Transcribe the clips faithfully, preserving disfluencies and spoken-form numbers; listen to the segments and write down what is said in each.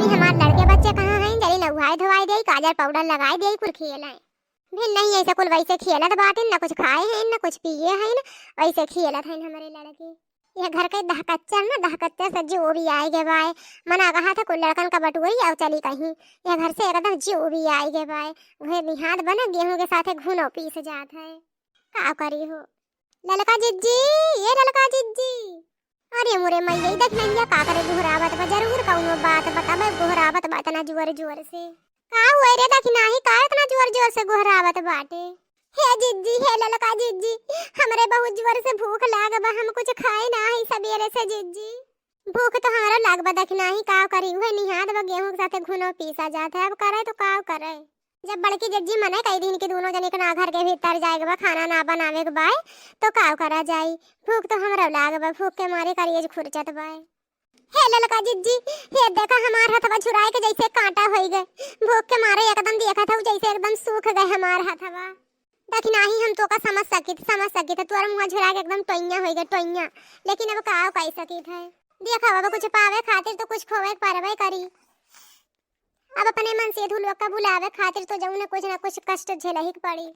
हमार लड़के बच्चे कहाँ हैं, जल्दी नहाए धोआए देई, काजर पाउडर लगाए देई, कुल खेल हैं। भी नहीं ऐसे कुल वैसे खेलत बाटिन, न कुछ खाए हैं, न कुछ पिए हैं, वैसे खेलत हैं हमरे लड़के। ये घर के दहकच्चर न दहकच्चर से जिउ भी आए गे बाय। मना कहा था कुल लड़कन का बटुई आउ चली कहीं। ये घर से एकदम जिउ भी आए गे बाय। वह निहाद बने गेहूं के साथे घुनो पीस जात है। का करी हो? ललका जिज्जी, ये ललका जिज्जी। अरे मोरे मैया, ई देख नैया का करे गुहरावत बा, जरूर कौनो बात बा, तबे गुहरावत बा इतना जोर जोर से। का हुए रे दखिनाही, का इतना जोर जोर से गुहरावत बाटे? हे जिज्जी, हे ललका जिज्जी, हमरे बहुत जोर से भूख लाग बा, हम कुछ खाए ना हई सबेरे से जिज्जी। भूख तो हमरो लाग बा दखिनाही, का करी, उहे निहाद बा गेहूं के साथे घुनो पीसा जात है, अब करे तो का करे। जब बड़की जिज्जी मने कई दिन के दोनों जनी के ना घर के भीतर जाए के बा, खाना ना बनावे के बाय, तो का करा जाई? भूख तो हमरो लाग बा, भूख के मारे करेज खुरचत बाय। हे ललका जिज्जी, हे देखा हमार हथवा झुराए के जैसे कांटा होई गए। भूख के मारे एकदम देखत हऊ जैसे एकदम सूख गए हमार हथवा। दखिनाही हम तोका समझ सकित, समझ सकित है। तोर मुँह झुराए के एकदम टोइया होई गए, टोइया। लेकिन अब का कई सकित है? देखा अब कुछ पावे खातिर तो कुछ खोवे के परबे करी। अब अपने मनसेधू लोग का बुलावे खातिर तो जौने कुछ ना कुछ कष्ट झेलही के पड़ी।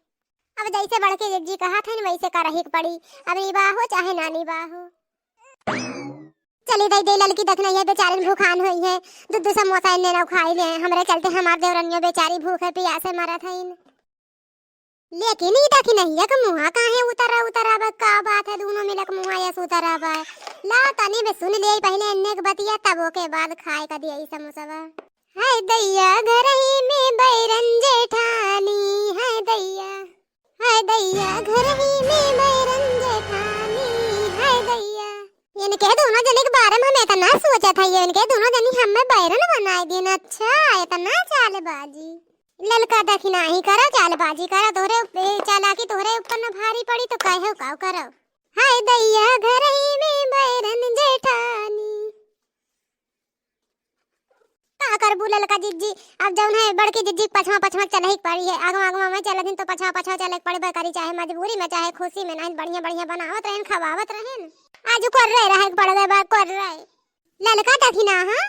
अब जैसे बड़के जिज्जी कहत हईन वैसे करही के पड़ी। अब निबाहो चाहे ना निबाहो। चली दई दे ललकी, देखना ये बेचारिन भूखान होई है, दू दू समोसा इन्ने ना खाई ले, हमरे चलते हमार देवरनियो बेचारी भूखे पियासे मरत हईन। लेकिन ई दखिनहिया के मुँहा काहे उतरा उतरा बा, का बात है दोनों मिलक मुँहा यस उतरा बा। ला तनी बे सुन ले पहले इन्ने के बतिया, तब ओके बाद खाए का दिया ई समोसा बा। हाय दैया घरही में बैरन जेठानी, हाय दैया, हाय दैया घरही में बैरन जेठानी, हाय दैया। इनके दोनों जने के बारे में हम इतना सोचत हई, इनके दोनों जनी हमें बैरन बनाए दिन। अच्छा, इतना चालबाजी। ललका दखिनाही करा, चालबाजी करा, तोहरे उप-, ए, चालाकी तोहरे ऊपर न भारी पड़ी तो कहे का करो। हाय दैया घरही में बैरन जेठानी। का करबू ललका जिज्जी, अब जौन है बड़की जिज्जी के पछवा पछवा चलही के पड़ी है, आगवा आगवा में चलत दिन तो पछवा पछवा चले के पड़बे करी, चाहे मजबूरी में चाहे खुशी में, नहीं बढ़िया बढ़िया बनावत रहेन, खवावत रहेन। आज कर रहे रहे के पड़ गए बा, कर रहे। ललका दखिना, हाँ?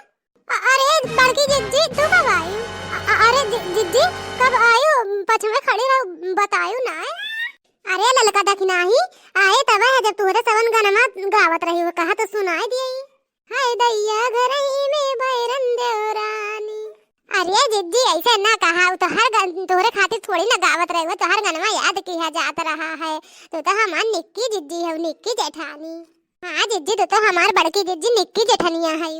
अ-, अरे बड़की जिज्जी, तू कब आई? अ-, अ-, अरे जि-, जिज्जी, कब आयु? पछवा खड़ी रहो, बतायु ना। अरे ललका दखिनाही, आए तब है जब तोहरे सबन गनमा गावत रही हो, कहा तो सुनाई दिए। हाय दैया घरही में बैरन देवरानी। अरे जिज्जी, ऐसे ना कहा, उ तो हर गन तोहरे खातिर थोड़ी ना गावत रहे, वो तो हर गनमा याद किया जात रहा है। तू तो हमार निक्की जिज्जी हो, निक्की जेठानी। हाँ जिज्जी, तू तो हमार बड़की जिज्जी निक्की जेठनिया है।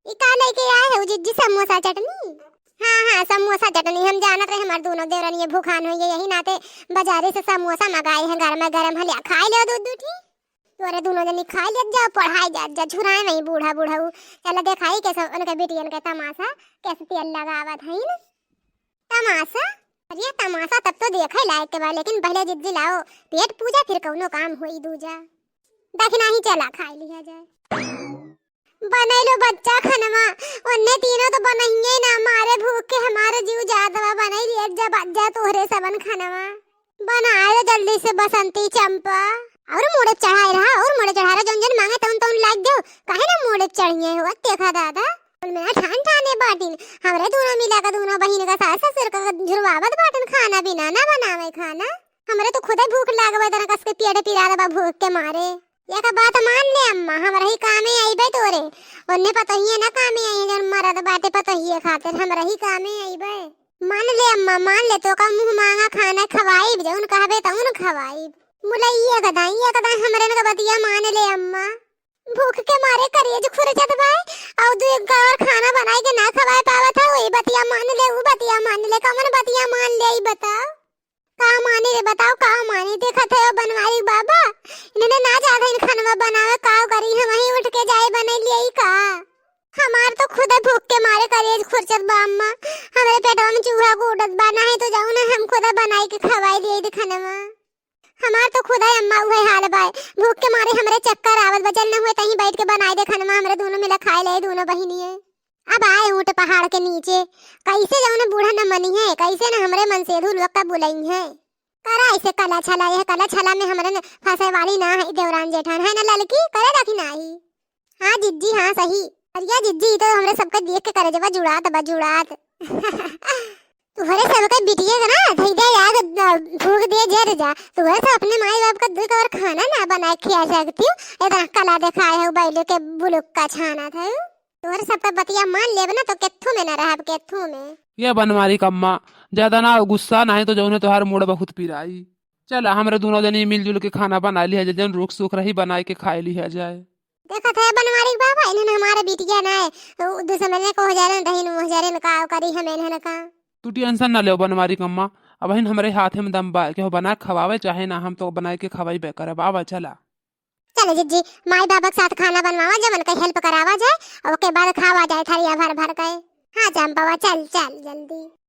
ई का लेके आए हो जिज्जी, समोसा चटनी? हाँ हाँ, समोसा चटनी। हम जानत रहे हमार दोनों देवरनिया भूखान होई है, यही नाते बाजारे से समोसा मंगाए हैं, गरम गरम हलिया खाए ले दू दू ठी। तोरे दोनों जनी खाए लेत जाओ, पढ़ाई जात जा, झुराए नहीं बूढ़ा बूढ़ऊ। चला देखाई कैसे उनके बिटियन के तमाशा, कैसे तेल लगावत हईन। तमाशा? अरे तमाशा तब तो देखे लायक के बा, लेकिन पहले जिज्जी लाओ पेट पूजा, फिर कौनो काम होई दूजा। दखिनाही चला खाई लिया जाए। बनैलो बच्चा खनवा, ओन्ने तीनों तो बनइये ना, मारे भूख के हमारे जीव जात बा, बनई लिया जा बच्चा तोहरे सबन खनवा। बनाए दो जल्दी से बसंती चंपा। और मुड़े चढ़ाए रहा, और मुड़े चढ़ाए रहा, जौन जौन मांगे तौन तौन लाग दो। काहे ना मुड़े चढ़िए हो, देखा दादा। उनमें ना ठान ठाने बाटिन, हमरे दोनों मिला का दोनों बहिन का सास ससुर का झुरवावत बाटिन, खाना बिना ना बनावे खाना। हमरे तो खुदे भूख लागबे तना कस के पेट पिरात बा भूख के मारे। एक बात मान ले अम्मा, हमरे ही कामे आइबे तोरे। ओन्ने पतोहिए ना कामे आई, जौन मरद बाटे पतोहिए खातिर हमरे ही कामे आइबे। मान ले अम्मा, मान ले, तोका मुँह मांगा खाना खवाइब, जौन कहबे तौन खवाइब। मुलैया गदाई, एक दाई हमरे न बतिया मान ले अम्मा। भूख के मारे करेज खुरचत बा, और दू एक और खाना बनाए के ना खवाए पावत है, वही बतिया मान ले, वो बतिया मान ले, कौन बतिया मान ले, ई बताओ। का मानी रे बताओ, का मानी? देखत है ओ बनवारी बाबा, इन्हें ना जात है इन खानवा बनावे, का करी, हम ही उठ के जाए बने लिए का? हमार तो खुदे भूख के मारे करेज खुरचत बा अम्मा, हमरे पेटवा में चूहा कूदत बा, नाही तो जाऊ ना हम खुदे बनाई के खवाई लिए खानवा। हमार तो खुदे अम्मा उहे हाल बा, भूख के मारे हमरे चक्कर आवत बा, चल न हुए तहीं बैठ के बनाई दे खानवा, हमरे दोनों मिला खाए ले दोनों बहिनिये। अब आए ऊँट पहाड़ के नीचे, कैसे जौन बूढ़ा न मनी है, कैसे न हमरे मनसेधू लोग का बुलाई है। करा ऐसे कला छला, यह कला छला में हमरे न फंसे वाली ना है देवरान जेठान, है ना ललकी? करे रखी नाही। हाँ जिज्जी, हाँ सही। अरे या जिज्जी, ई तो हमरे सबके देख के करेजवा जुड़ात बा, जुड़ात। तुहरे सबके बिटिया के ना धई दे आग, अ, फूंक दे जर जा। तुहरे सब अपने माई बाप का दू कवर खाना ना बनाए खिया सकती हो। इतना कला दिखाए हो बैले के बुलुक का छाना था। तुहरे सबके बतिया मान लेब ना तो केथू में ना रहब, केथू में। ये बनवारी कम्मा, ज्यादा ना गुस्सा, नहीं तो जौने तोहार मूड़ बहुत पिराई। चला, हमरे दोनों जनी मिलजुल के खाना बना लिया जाए, जौन रुख सुख रही बनाए के खाए लिया जाए। देखत है बनवारी बाबा, इन्हन हमारे बिटिया ना है, उ दुश्मने को हो जा रहे, दहिन हो जा रहे, का करी हम इन्हन का। तू टेंशन ना लेव बनवारी कम्मा, अबहिन हमरे हाथे में दम बा, केहू बना के खवावे चाहे ना, हम तो बनाए के खवाई बे करब। आवा चला। चल जिज्जी, माई बाबा के साथ खाना बनवावा जाए, उनका हेल्प करावा जाए, और ओके बाद खावा जाए थरिया भर भर के। हाँ चंपावा, चल चल जल्दी।